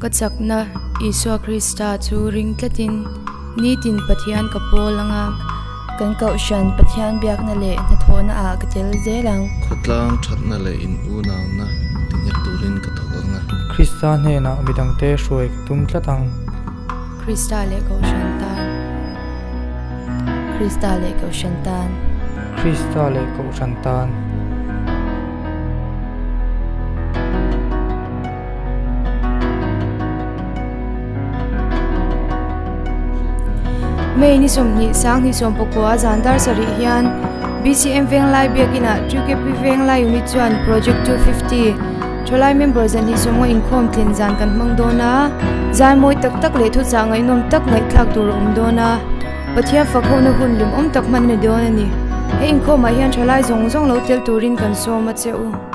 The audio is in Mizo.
Ka chakna Isua Krista chu ring tlatin nitin Pathian ka pawl ang a. Kan Kohhran Pathian biakna leh hnathawhna ah ka tel zel ang. Khawtlang thatna leh in unauna tinghet turin ka thawk ang a. Krista hnenah midangte hruai ka tum tlat ang. Krista leh Kohhran tan. Krista leh Kohhran tan. Krista leh Kohhran tan. May ni 20 1990 zan dar sarih hian BCM Venglai Biakinah TKP Venglai Unit chuan Project 250 Thalai member 250 inkhawm tlin zan kan hmang dawn a, zai mawi tak tak leh thuchah ngaihnawm tak ngaihthlak tur a awm dawn a, Pathian fak hona hun limawm tak hman a ni dawn a ni. He inkhawmah hian thalai zawng zawng lo tel turin kan sawm a che u.